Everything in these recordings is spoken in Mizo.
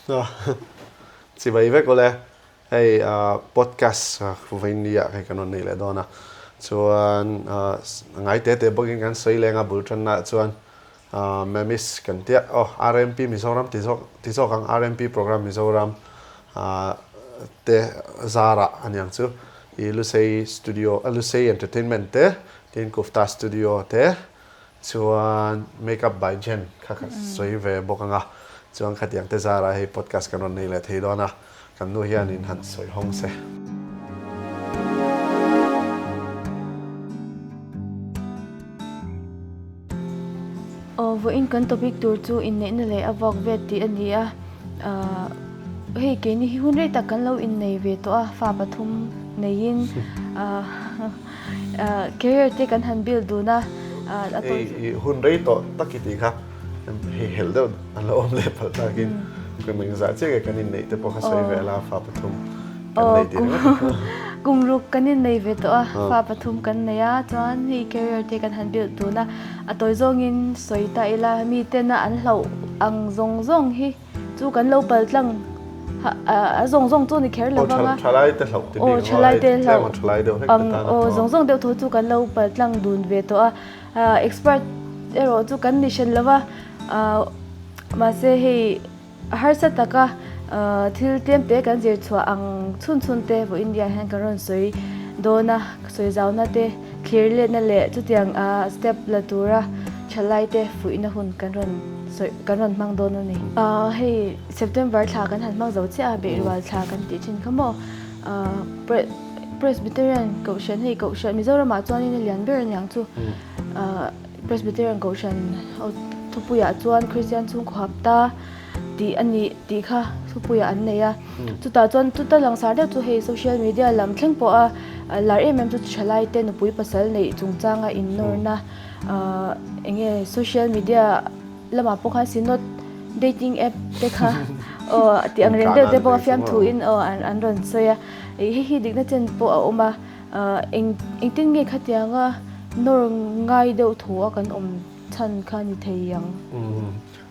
Chibai vek ule. Hei podcast vawiin ni ah hei kan rawn nei leh dawn a. Chuan ngai te te bawkin kan sawi leng a bul tanna ah chuan Memis kan tia aw RMP Mizoram ti zawk ti zawk ang RMP program Mizoram te zarah aniang chu i Lusei studio Lusei entertainment te tin Kufta studio te Chuan Makeup by Jen kha ka sawi ve bawk ang a, chuan khatiang te zarah hei podcast kan rawn nei leh thei dawn a, kan nu hianin han sawi hawng se. Aw, vawiin kan topic tur chu inneihna leh a vuak vet tih a ni a, hei keini hi hun rei tak kan lo innei ve tawh a, fa pathum neiin Career te kan han build dun a. Hei hun rei tawh tak i tih kha hei helh deuh an lo awm leh palh takin kum engzah chiah nge kan inneih te pawh kha sawi ve la fa pathum kan nei tih ringawt a. Kum ruk kan innei ve tawh a, fa pathum kan nei a, chuan hei career te kan han build dun a, a tawi zawngin sawi ta ila mi tena an hlauh ang zawng zawng hi Chu kan lo pal tlang a zawng zawng chu ni kher lo vang a. Thalai te hlauh ti bik thalai te hlauh thalai deuh hlek te tan aw zawng zawng deuh tho chu kan lo pal tlang dun ve tawh a. Expert erawh chu kan ni hran lo va. Mahse hei harsa taka thil tlem te kan zir chhuah ang chhun chhun te vawiin India hian kan rawn sawi dawn a, sawi zauna te thlir letna leh chutiang step la tura thalai te fuihna hun kan rawn Sawi kan rawn hmang dawn a ni. Hei September thla kan han hmang zo chiah a, Beihrual thla kan tih thin kha maw. Presbyterian Kohhran hei Kohhran Mizoramah chuanin a lian ber aniang chu. Presbyterian Kohhran ho thupuiah chuan Kristian chhungkaw hapta tih a nih tih kha thupuiah an nei a. Chutah chuan chuta langsar deuh chu hei social media lam thleng pawha lar em em chu thalaite nupui pasal neih chungchanga innawrna Eng nge social media lamah pawh khan Synod dating app te kha aw tih ang reng deuh te pawh a fiamthu in aw an rawn sawi a, hei hi dikna chen pawh a awm a, eng engtin nge khatianga nawr ngai deuh thu a kan awm chhan kha ni thei ang.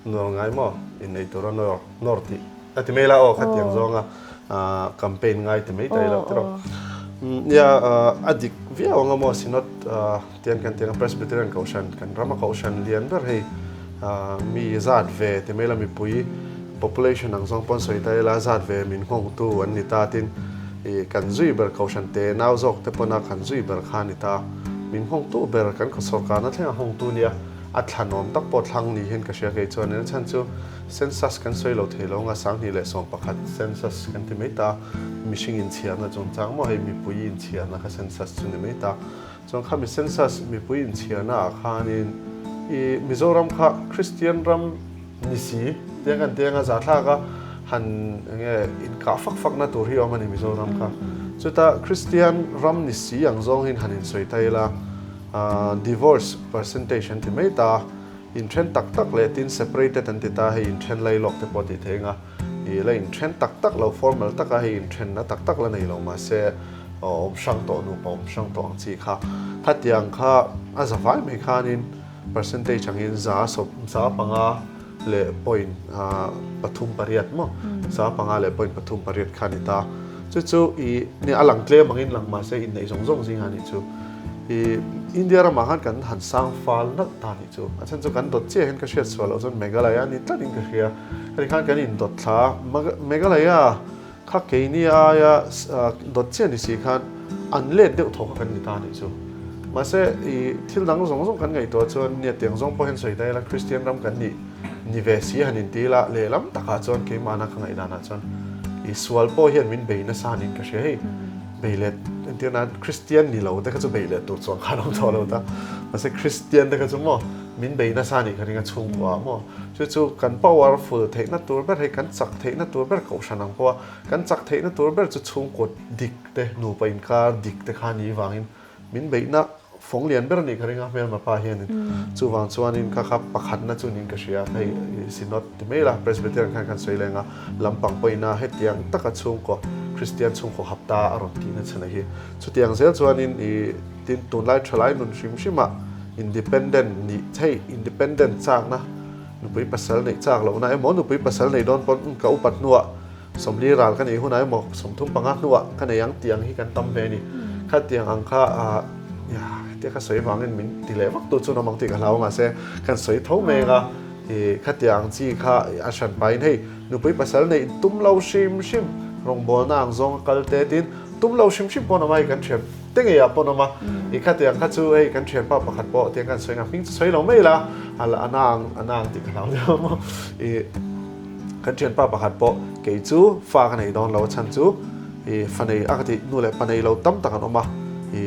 Nawr ngai maw? Inneih tura nawr nawr tih a ti mai la aw khatiang zawnga campaign ngai ti mai ta ilo tiraw. Nia a dik viau ang a maw Synod Tian kan tiang a Presbyterian Kohhran kan rama Kohhran lian ber hei mi zat ve ti mai la mipui population ang zawng pawn sawi ta ila zat ve min nghawngtu an ni ta tin ih kan zui ber Kohhran te nau zawk te pawna kan zui ber kha a ni ta min nghawngtu ber kan sawrkarna thlenga nghawngtu nia a thlanawm tak pawh thlang ni hian ka hria kei chuan a chhan chu census kan sawi lo thei lo anga 2011 census kan ti mai ta mihring inchhiarna chungchang maw hei mipui inchhiarna kha census chu ni mai ta. Chuan khami census mipui inchhiarna ah khanin i Mizoram kha Kristian ram ni si tiang kan tiang a zahthlak a han enge inkah fak fak na tur hi awm a ni Mizoram kha. Chuta Kristian ram ni si ang zawng hin han insawi ta ila divorce percentage an ti mai ta, inthen tak tak leh tin separated an ti ta hei inthen lai lawk te pawh tih theih anga i la inthen tak tak lo formal taka hei inthenna tak tak la nei lo mahse awm hrang tawh nupa awm hrang tawh ang chi kha khatiang kha a za vai mai khanin percentage angin za sawm za panga leh point 38 maw 5 leh point 38 kha ni ta chu chu i ni a lang tlem angin lang mahse inneih zawng zawng zingah nih chu i India ramah khan kan han sang fal nalh ta nih chu a chhan chu kan dawt chiah hian ka hriat sual loh chuan Meghalaya ni tlatin ka hria heti khan kan indawt thla a Meghalaya Kha keini aia dawt chiah ni si khan an let deuh thaw kha kan ni ta anih chu. Mahse i thil dang zawng zawng kan ngaihtuah chuan nia tiang zawng pawh hian sawi ta ila Kristian ram kan nih ni ve si han inti ila lehlam takah chuan keimahna ka ngaihdanah chuan i sual pawh hian min bei nasa niin ka hria hei bei let entir nan Kristian ni lo te kha chu bei let tur chuan khan awm tawh lo ta. Mahse Kristian te kha chu maw min bei nasa anih ka ring a chhungkua ah maw. Chu chu kan powerful theihna tur ber hei kan chak theihna tur ber kohhran ang pawha kan chak theihna tur ber chu chhungkaw dik te nupa inkar dik te kha ni vangin min beihna fawng lian ber a nih ka ring a hmelma pa hianin chuvang chuanin kha kha pakhatna chu niin ka hria hei Synod ti mai la Presbyterian khan kan sawi leng a lampang pawhin a hetiang taka chhungkaw Kristian chhungkaw hapta a rawn tihna chhan a hi chutiang zel chuanin ih tin tunlai thalai nun hrim hrimah Independent nih theih, independent chakna Nupui pasal neih chak lohna emaw, nupui pasal nei dawn pawn ka upat hnuah 40 ral ka neih hunah emaw, 35 hnuah ka nei ang tih ang hi kan tam ve a ni. Khatiang ang kha hetia ka sawi vangin min ti leh vak tu chu an awm ang tih ka hlau a, mahse kan sawi tho mek a, khatiang ang chi kha a hran pahin hei nupui pasal neih tum lo hrim hrim rawngbawlna ang zawnga kal te tin tum lo hrim hrim pawn awm a, hei kan thian Te ngei ah pawn awm a, i khatiang kha chu hei kan thianpa pakhat pawh tiang kan sawi nga hming chu sawi lo mai la, a la a na ang a na ang tih ka hlau deuh a maw, i kan thianpa pakhat pawh kei chu fa ka nei dawn lo a chhan chu i fa nei a ka tih nu leh pa nei lo tam tak an awm a, i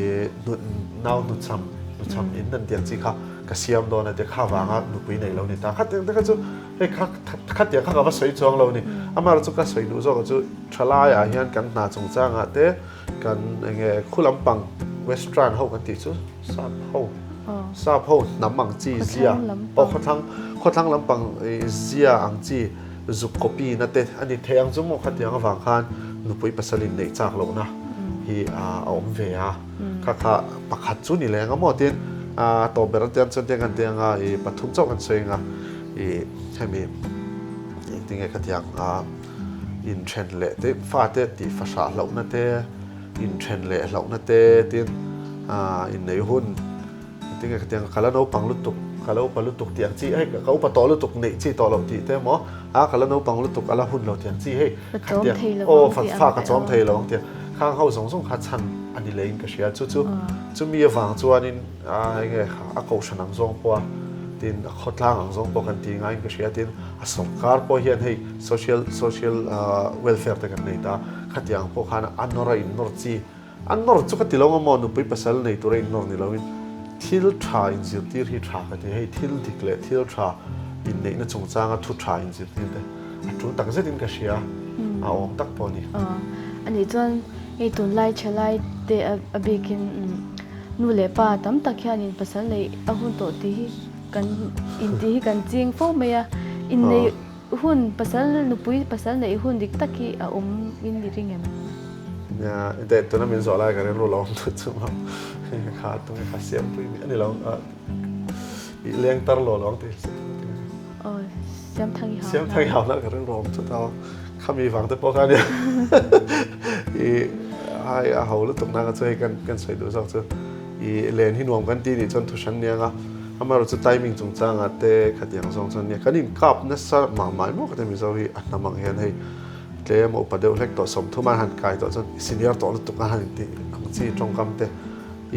nau hnuchham hnuchham in an tiang chi kha ka siam dawn a tia kha vanga nupui nei lo ni ta khatiang te kha chu hei kha khatiang kha ka va sawi chuang lo a ni, amaherawhchu chu ka sawi duh zawk ah chu thalai ah hian kan hna chungchang ah te. Kan enge khu lampang western ho kan tih chu sap ho sap ho hnam ang chi zia aw khawthlang khawthlang lampang zia ang chi zuk copy na te a ni thei ang chu maw khatiang avang khan nupui pasal in neih chak lohna hi a awm ve a kha kha pakhat chu ni leng a maw tin a tawp ber atiang chuan tiang kan ti anga i pathum chauh kan sawi anga i hemi engtinge khatiang a. Inthen leh te, fate tih fahrah hlauhna te, inthen leh hlauhna te tin inneih hun tinge khatiang ka la naupang lutuk, ka la upa lutuk tih ang chi hei ka upa tawh lutuk neih chi tawh loh tih te emaw a ka la naupang lutuk a la hun lo tih ang chi hei khatiang aw fa ka chawm thei lo ang tih khang ho zawng zawng kha chhan a ni leh in ka hria chu chu chumi avang chuanin a enge a kohhran ang zawng pawh a tin a khawtlang ang zawng pawh kan ti ngaiin ka hria tin a sawrkar pawh hian hei social social welfare te kan nei ta khatiang pawh khan a nawr a innawr chi a nawr chu ka ti lo maw nupui pasal nei tura innawr ni loin thil tha inzirtir hi tha ka ti hei thil dik leh thil tha inneihna chungchanga thu tha inzirtir te a tul tak zetin ka hria a awm tak pawh a ni. A nih chuan hei tunlai thalai te a bikin Nu leh pa tam tak hianin pasal neih a hun tawh tih hi kan intih hi kan ching fo mai a, inneih hun pasal nupui pasal neih hun dik tak hi a awm in i ring em? Nia, inteh tuna min zawh lai ka rilru lo awm tut chu maw kha tunge kha siampui mi a ni lo i leng tar lo lo ang tih Aw, Siamthangi hau. Siamthangi hau na ka rilru awm tut a, khami vang te pawh kha nia i Hai a ho lutuk na ka chu hei kan kan sawi duh zawk chu i len hi nuam kan ti nih chuan thu hran nia nga amaherawh chu timing chungchangah te khatiang zawng chuan nia kan inkap nasa mah mah emaw ka ti Mizo hi a hnam ang hian hei tlem a upa deuh hlek tawh 30 an han kai tawh chuan senior tawh lutuk an han intih ang chi tawngkam te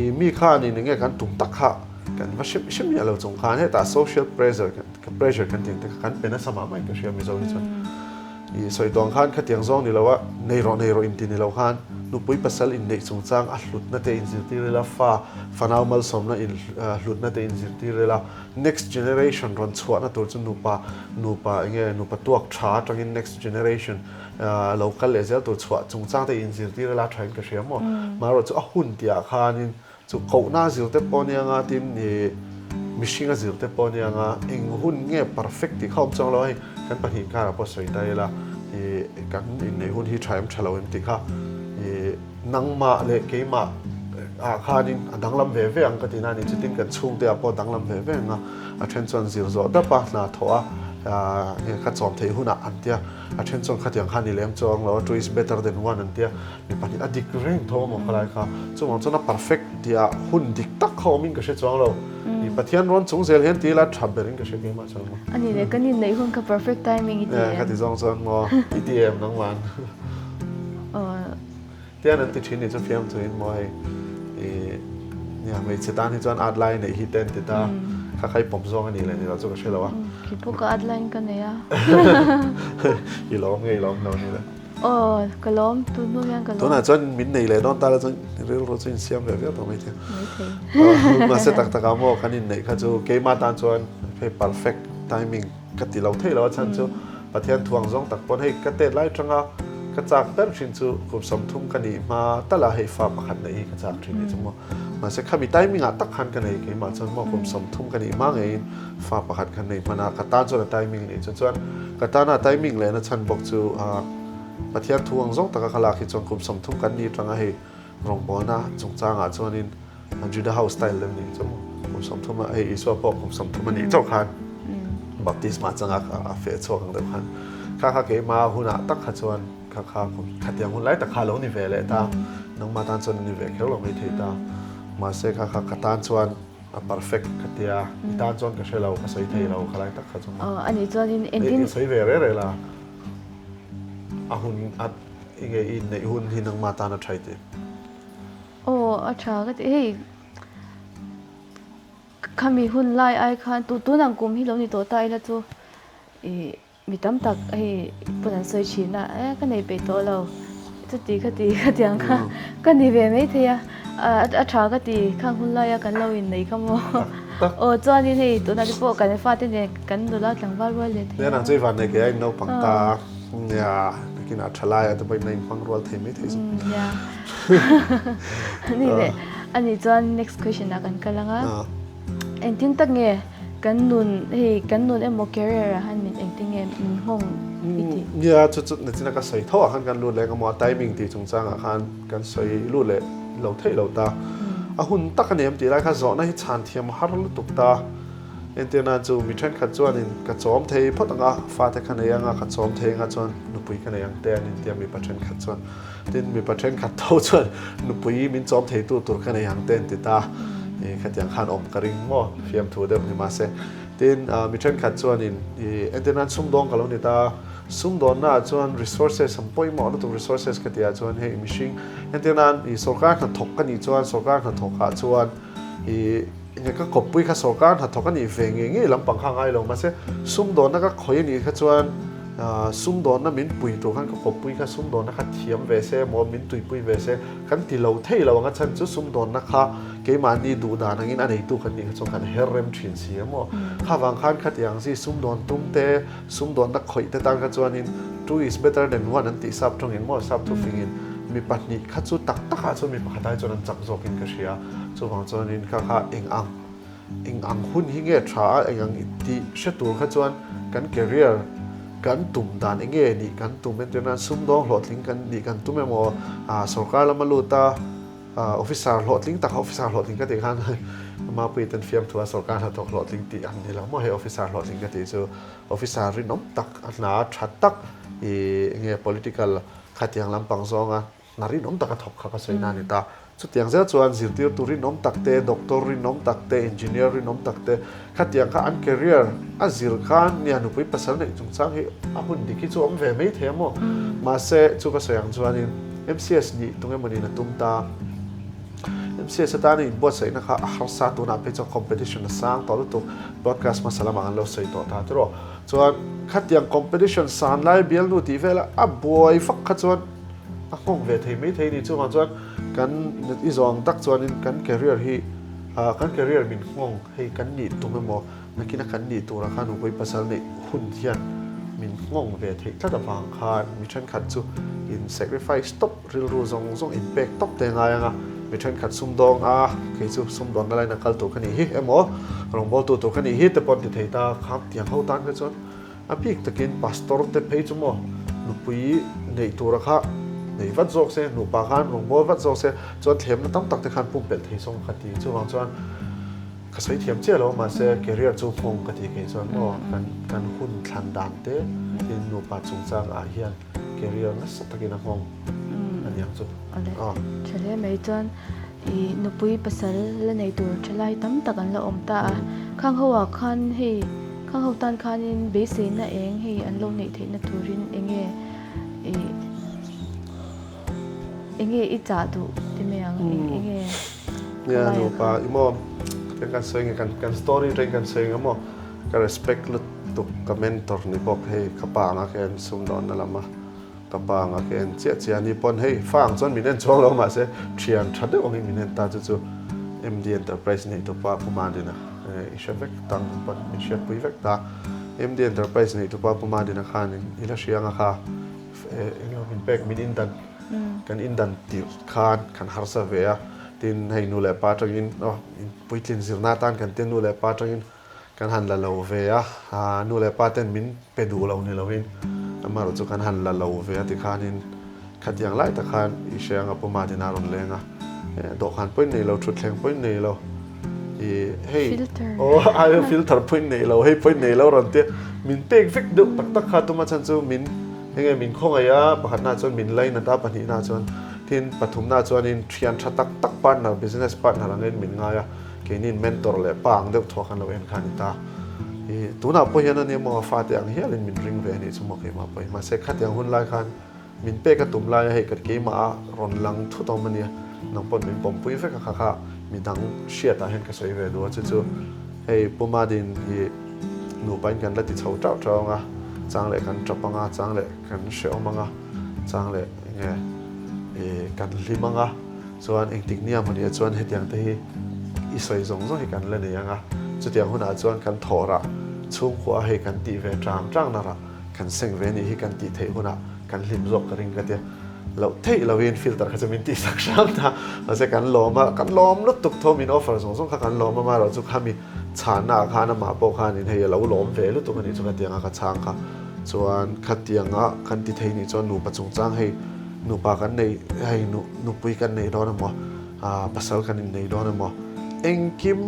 i mi khan in enge kan tum tak kha kan va hrim hrim miah lo chung khan hetah social pressure pressure kan tih ang te kha kan pe nasa mah mah in ka hria Mizo hi chuan. I sawi tawng khan khatiang zawng ni lo a, nei rawh nei rawh inti ni lo khan nupui pasal inneih chungchang a hlutna te inzirtir ila, fa fanau malsawmna in hlutna te inzirtir ila, next generation rawn chhuahna tur chu nupa nupa enge nupa tuak tha atangin next generation lo kal leh zel tur chhuah chungchang te inzirtir ila thain ka hria maw? Marawh chu a hun tihah khanin Chu kohna zir te pawh nia nga tin i mihringa zir te pawh nia nga eng hun nge perfect tih kha awm chuang lo a hei kan pahnih inkarah pawh sawi ta ila i kan inneih hun hi tha em tha lo em tih kha i nangmah leh keimah ah khanin a danglam ve ve ang ka ti na a ni chutin kan chhungte ah pawh a danglam ve ve ang a a then chuan zir zawh dap a hna thawh a nge kha chawm theih hunah an tia a then chuan khatiang kha ni lem chuang lo a two is better than one an tia. Mi pahnih a dik reng tho amaw khalai kha chuvang chuan a perfect tia hun dik tak kha awmin ka hre chuang lo. I Pathian rawn chung zel hian ti ila tha berin ka hre keimah chuan maw. A ni le, kan inneih hun kha perfect timing i ti em? Ka ti zawng chuan maw, i ti em nangman? Aw. Tian an ti thin ni chu fiam chuin maw hei i nia hmeichhe tan hi chuan at lai neih hi te an ti ta, kha kha i pawm zawng a ni leh ni lo chu ka hre lo a. Keipawh ka at laiin ka nei a. I lawm nge i lawm lo ni le? Aw, ka lawm, tun hnu hian ka lawm. Tunah chuan min nei leh dawn ta la chuan rilru chu insiam ve viau tawh maithei. Maithei. Mahse tak takah maw kan inneih kha chu keimah tan chuan hei perfect timing ka ti lo thei lo a chhan chu Pathian thuang zawng tak pawn hei ka tet lai tanga ka chak ber thin chu kum 30 ka nih hma tala hei fa pakhat neih hi ka chak thin ni chu maw. Mahse khami timing ah tak khan ka nei keimah chuan maw kum 30 ka nih hma ngeiin Fa pakhat kha nei hman a, ka tan chuan a timing nih chu chuan ka tana timing lehna chhan bawk chu Pathian thu ang zawng taka ka lak hi chuan kum 30 kan ni atanga hei rawngbawlna chungchangah chuanin Juda ho style deuh nih chu maw kum 30 a hei Isua pawh kum 30 a nih chauh khan. baptisma changa a feh chhuak ang deuh khan kha kha keimah hunah tak kha chuan kha kha khatiang hun lai tak kha a lo ni ve leh ta, nangmah tan chuan a ni ve kher lo mai thei ta, mahse kha kha ka tan chuan a perfect ka tia, i tan chuan ka hre lo, ka sawi thei lo kha lai tak kha chu maw. Aw anih chuanin engtin. I sawi ve reh reh la, a hun a enge i inneih hun hi nangmah tan a tha i ti. Aw a tha ka ti hei. Khami hun lai ai khan tu tun ang kum hi lo ni tawh ta ila chu ih mi tam tak hei pawn an sawi thin a e ka nei peih tawh lo chuti khati khatiang kha ka ni ve mai thei a a tha ka ti khang hun laia kan lo innei kha maw aw chuanin hei tunah te pawh kan fate nen kan nula tlangval rual leh thei a. Nia nang chu i van nei kei a in naupang ta nia nakinah tha laia te pawh in la inhmang rual thei mai thei chu. Nia. Ani leh ani chuan next question ah kan kal ang a. Engtin tak nge kan nun hei kan nun emaw career ah han min engtin nge min nghawng i tih? Nia chu chu nachina ka sawi tho ah khan kan lut leh emaw a timing tih chungchang ah khan kan sawi lut leh lo theih lo ta. A hun tak a ni em tih lai kha zawhna hi chhan thiam har lutuk ta. Entir nan chu mi thenkhat chuanin ka chawm thei phawt ang a, fate ka nei ang a, ka chawm thei ang a chuan nupui ka nei ang te an intia mipa thenkhat chuan. Tin, mipa thenkhat tho chuan nupui min chawm theitu tur ka nei ang te an ti ta. I khatiang khan awm ka ring maw? Fiamthu deuh ni mahse. Tin, mi thenkhat chuanin i entir nan sumdawng ka lo ni ta. Sumdawnnaah chuan resources an pawimawh lutuk resources ka tihah chuan hei mihring entir nan i sawrkar hnathawk ka nih chuan sawrkar hnathawkah chuan i Enge ka kawppui kha sawrkar hnathawk a nih ve ngei ngei lampang kha ngai lo mahse sumdawnna ka khawih a nih kha chuan sumdawnna min pui tur khan ka kawppui kha sumdawnna kha thiam ve se emaw min tuipui ve se kan ti lo thei lo ang a chhan chu sumdawnna kha keimahni duh dan angin a neitu kan nih kha chuan kan her rem thin si emaw kha vang khan khatiang chi sumdawn tum te sumdawnna khawih te tan kha chuanin two is better than one an tih sap tawngin maw sap thufingin mi pahnih kha chu tak takah chuan mi pakhat ai chuan an chak zawkin ka hria. Chuvang chuanin kha kha eng ang eng ang hun hi nge tha a, eng ang tih hre tur kha chuan kan career kan tum dan eng nge nih kan tum entir nan sumdawng hlawhtling kan nih kan tum emaw ah sorkar lama lut a ah officer hlawhtling tak officer hlawhtling ka tih khan Mapui ten fiamthu a sorkar hnathawk hlawhtling tih ang ni lo maw hei officer hlawhtling ka tih chu officer rinawm tak a hna tha tak ih eng nge political khatiang lampang zawnga Hna rinawm taka thawk kha ka sawi na a ni ta. Chutiang zel chuan zirtirtu rinawm tak te, doctor rinawm tak te, engineer rinawm tak te, khatiang kha an career a zir khan nia nupui pasal neih chungchang hi a hun dik hi chu awm ve mai thei a maw? Mahse, chu ka sawi ang chuanin MCS nih tung emawni na tum ta. MCS atana inbuatsaihna kha a harsa tunah phei chuan competition a sang tawh lutuk. Broadcast hmasa lamah kan lo sawi tawh ta tiraw. Chuan khatiang competition san lai bialnu tih vela a buai vak kha chuan A nghawk ve thei mai thei ni chungah chuan kan i zawh ang tak chuanin kan career hi kan career min nghawng hei kan nih tum emaw nakina kan nih turah khan nupui pasal neih hun hian min nghawng ve theih tlat avang khan mi thenkhat chu in sacrifice tawp rilru zawng zawng in pek tawp te ngai ang a, mi thenkhat sumdawng a kei chu sumdawnna laina kal tur ka nih hi emaw rawngbawltu tur ka nih hi te pawh an ti thei ta kham tiang ho tan kha chuan A bik takin pastor te phei chu maw nupui neih tura kha nei vat zawk se, nupa khan rawngbâwl vat zawk se, chuan thlemna tam tak te khan pumpelh thei zawng ka ti. Chuvang chuan ka sawi thiam chiah lo mahse career chu nghawng ka ti kei chuan maw kan kan hun thlan dan te tin nupa chungchang ah hian career nasa takin a nghawng a niang chu. Awle, tha hle mai chuan I nupui pasal la nei tur thalai tam tak an la awm ta a, khang ho ah khan hei khang ho tan khanin beiseina eng hei an lo neih theihna turin enge i enge i chah duh ti mai ang enge Nia nupa i maw kan kan sawi nge kan kan story atangin kan sawi nge maw ka respect lutuk ka mentor ni bawk hei ka pa anga ka en sumdawnna lama Ka pa anga ka en chiah chiah a ni pawn hei fa ang chuan min en chuang lo mahse thian tha deuh angin min en ta chu chu MD Enterprise neih tupa Pu Madina i hre vek tang pawn min hriatpui vek ta MD Enterprise neih tupa Pu Madina khanin i la hria anga kha englo min pek min indan kan indan tirh khan kan harsa ve a tin hei nu leh pa atangin aw puitlin zirna atan kan tia nu leh pa atangin Kan han la lo ve a, nu leh pa ten min pe duh lo ni loin amaherawh chu kan han la lo ve a tikhanin khatiang lai tak khan i hre anga Pu Madina a rawn leng a, dawhkan pawhin nei lo, thutthleng pawhin nei lo. I hei aw ai filter pawh in nei lo hei pawh in nei lo rawn tia min pek vek deuh tak tak kha tuma chhan chu min enge min khawngaih a pakhatna chuan min lainat a pahnihna chuan tin pathumna chuanin thian tha tak tak partner business partner angin min ngai a keinin mentor leh pa ang deuh thuak an lo en kha a ni ta. I tunah pawh hian ania maw fate ang hialin min ring ve a nih chu maw keimah pawh hi mahse khatiang hun lai khan Min pek a tum laia hei ka keimah a rawn lang thut awm a nia, nang paw'n min pawmpui vek a kha kha midang hriatah hian ka sawi ve duh a, chu chu hei Pu Madin hi nupain kan la ti chho tauh tauh ang a, chang leh kan tap ang a, chang leh kan hrehawm ang a, chang leh enge ih kan hlim ang a, chuan engtik nia maw nia chuan hetiang te hi i sawi zawng zawng hi kan la nei ang a, chutiang hunah chuan kan thawh rah chhungkua hei kan tih ve tang tang na rah. Kan seng ve nih hi kan tih theih hunah kan hlim zawk ka ring ka tia. Loh theih loin filter kha chu min tih sak hram ta. Mahse kan lawm a, kan lawm lutuk tho min offer zawng zawng kha kan lawm a, amaherawh chu khami chhanna ah khan amah pawh khanin hei a lo lawm ve lutuk a nih chu khatiang a ka chhang kha. Chuan khatianga kan ti thei nih chuan nupa chungchang hei nupa kan nei hei nupui kan nei dawn emaw pasal kan innei dawn emaw engkim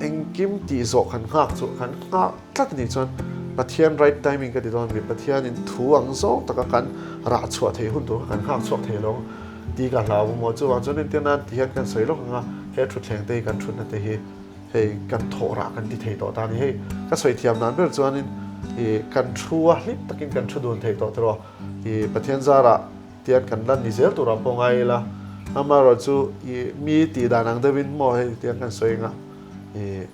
engkim tih zawh kan nghak chu kan nghak tlat a nih chuan Pathian right timing ka ti dawn a mi, Pathianin thu ang zawng taka kan rah chhuah theih hun tur kha kan nghak chhuak thei lo tih ka hlau maw chuvang chuan entir nan ti hian kan sawi lawk ang a, he thutthleng te hi kan thutna te hi hei kan thawh rah kan ti thei tawh ta a ni. Hei ka sawi thiam dan ber chuanin ih kan thu a hlim takin kan thu dun thei tawh tiraw ih Pathian zarah tian kan la ni zel turah pawh ngai ila amaherawhchu ih mi tih dan ang deuhin maw hei tiang kan sawi ang a. Ih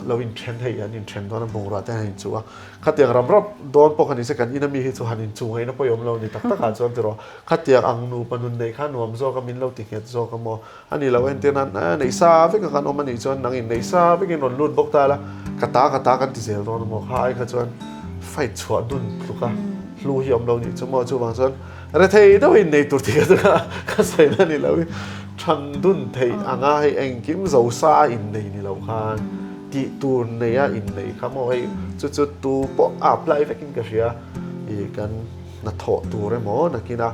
lo inthen hei an inthen dawn a bungrua te han inchuh a, khatiang ram rap dawn pawh kha nise kan ina mi hi chu han inchuh ngaihna pawh i awm lo ni tak takah chuan tiraw khatiang ang nupa nun neih kha nuam zawk a min lo ti nghet zawk a maw a ni lo entir nan a neih sa vek a kan awm a nih chuan nang inneih sa vekin rawn lut bawk ta la ka ta ka ta kan ti zel dawn a maw kha ai kha chuan fight chhuah dun tluk a hlu hi awm lo nih chu maw chuvang chuan Rethei deuh in nei tur tih ka chu ka sawi na ni lo i than dun theih anga hei engkim zo sa a in nei ni lo khan tih tur nei a in nei kha maw hei chu chu tu pawh a apply vek in ka hria i kan hnathawh tur emaw nakin a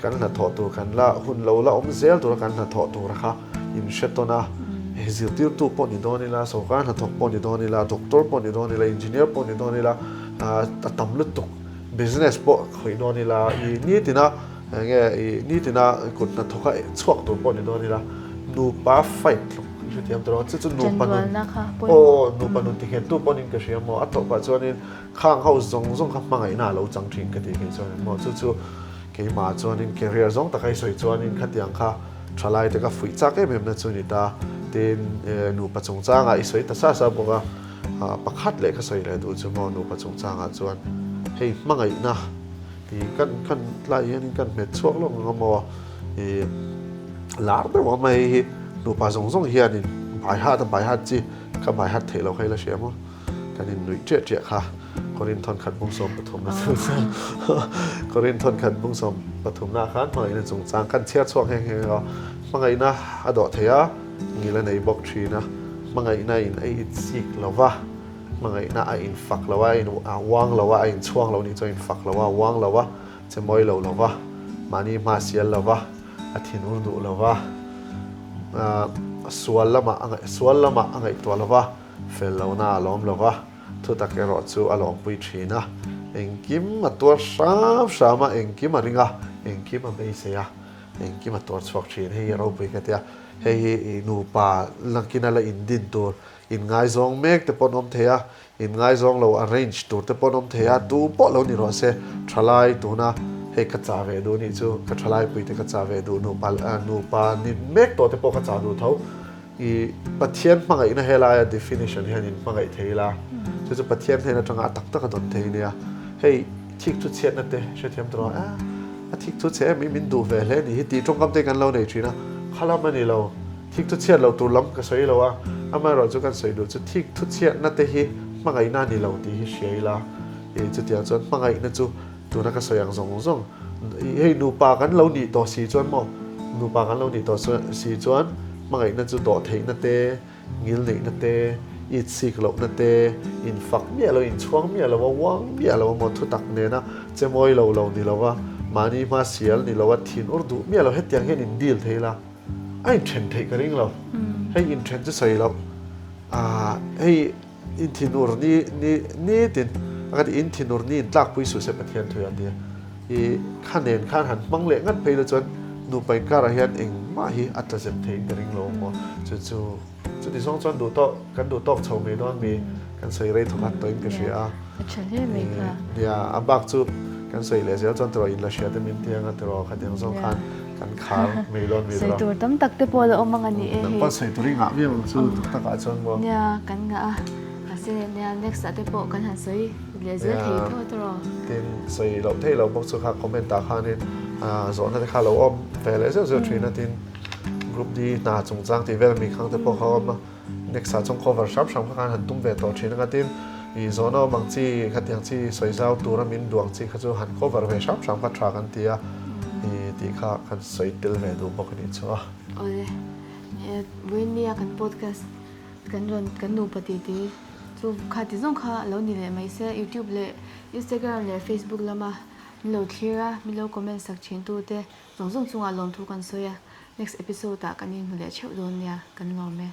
kan hnathawh tur kan la hun lo la awm zel tura kan hnathawh tur kha in hre tawn a hei zirtirtu pawh ni dawn ila sorkar hnathawk pawh ni dawn ila doctor pawh ni dawn ila engineer pawh ni dawn ila a tam lutuk. Business pawh khawih dawn ila, i nitina enge i nitina kut hnathawk a chhuak tur pawh ni dawn ila, nupa fight tluk i hrethiam tawh lo. Chu chu nupa nun aw nupa nun tinghet tu pawhin ka hria maw, a tawpah chuanin khang ho zawng zawng kha hmangaihna a lo chang thin ka tih theih chuan maw. Chu chu keimah chuanin career zawng taka i sawi chuanin khatiang kha thalai te ka fuih chak em em na chu ni ta. Tin nupa chungchangah i sawi ta sa sa bawk a. Pakhat leh ka sawi leh duh chu maw nupa chungchangah chuan hei hmangaihna tih kan kan tlai hianin kan hmet chhuak lawk ang a maw ih lar deuh ang mai hi nupa zawng zawng hianin bai hat a bai hat chi ka bai hat theih loh kha ila hria maw kan innuih ṭiah ṭiah kha Korin thawnkhat bung 13 na chu Korin thawnkhat bung 13 na khan hmangaihna chungchang kan chhiar chhuak nghe nghe a hmangaihna a dawh thei a. Ngil a nei bawk thin a, hmangaihna in a itsik lo va, hmangaihna a infak lo a, a uang lo a, a inchhuang lo nih chuan a infak lo a, a uang lo a, che mawi lo lo va, mahni hma sial lo va, a thinur duh lo va, sual lamah a ngaih sual lamah a ngaihtuah lo va, fel lohna a lawm lo va, thutak erawh chu a lawmpui thin a, engkim a tuar hram hram a, engkim a ring a, engkim a beisei a. Engkim a tuar chhuak thin, hei hi a ropui ka tia. Hei hi i nupa lakina la indin tur, inngaizawng mek te pawh an awm thei a, inngaizawng lo arrange tur te pawh an awm thei a, tu pawh lo ni rawh se, thalai tuna hei ka chah ve duh nih chu, ka thalai pui te ka chah ve duh, nupa nupa ni mek tawh te pawh ka chah duh tho. I Pathian hmangaihna helaia definition hian in hmangaih thei ila, chu chu Pathian hnen atanga a tak tak a dawn thei nia. Hei thik chu chhiatna te hrethiam tawh a, a thik chu chhe em i min duh ve hle ni hi tih tawngkam te kan lo nei thin a, kha lam a ni lo, thik chu chhiat loh tur lam ka sawi lo a, amaherawh chu kan sawi duh chu thik thu chhiatna te hi hmangaihna a ni lo tih hi hria ila, i chutiang chuan hmangaihna chu Tuna ka sawi ang zawng zawng, hei nupa kan lo nih tawh si chuan maw, nupa kan lo nih tawh si chuan hmangaihna chu dawh theihna te, ngil neihna te, itsik lohna te, infak miah lo, inchhuang miah lo a, uang miah lo a maw, thutak nena che mawi lo lo ni lo a, mahni hma sial ni lo a, thin ur duh miah lo, hetiang hian in deal thei la, a inthen theih ka ring lo, hei inthen chu sawi loh. Hei inthinur ni ni nitin a ka ti inthinur ni in tlakpui suh se Pathian thu a tia. I kha nen khan han hmang leh ngat phei la chuan nupa inkarah hian engmah hi a tla zep theiin ka ring lo ang maw. Chu chu chuti zawng chuan duh tawk kan duh tawk chho mai dawn mi kan sawi rei thawkhat tawhin ka hria a. A tha hle mai kha. Nia a bak chu kan sawi leh zel chuan tiraw inla hria te min ti anga tiraw khatiang zawng khan Kan khar mai dawn mi Sawi tur tam tak te pawh la awm ang a ni e hei. Nang pawh sawi tur i ngah viau ang chu tak tak ah chuan maw. Nia kan ngah a mahse nia next ah te pawh kan han sawi leh zel thei tho a tawrh aw. Tin sawi loh theih loh bawk chu kha comment ah khanin zawhna te kha lo awm ve leh zeuh zeuh thin a tin group D hna chungchang tih vel mi khang te pawh kha awm a. Next ah chuan cover hram hram kha khan han tum ve tawh thin anga tin ih zawhna awm ang chi khatiang chi sawi zau tura min duang chi kha chu han cover ve hram hram kha tha kan ti a ih tih kha kan sawi tel ve duh bawk a nih chu a. Awle Vawinia kan podcast kan rawn kan nupa titi chu kha ti zawng kha lo ni leh mai se youtube leh instagram leh facebook lama min lo thlir a min lo comment sak thin tu te zawng zawng chungah lawmthu kan sawi a next episode ah kan inhmu leh theuh dawn nia kan lawm e.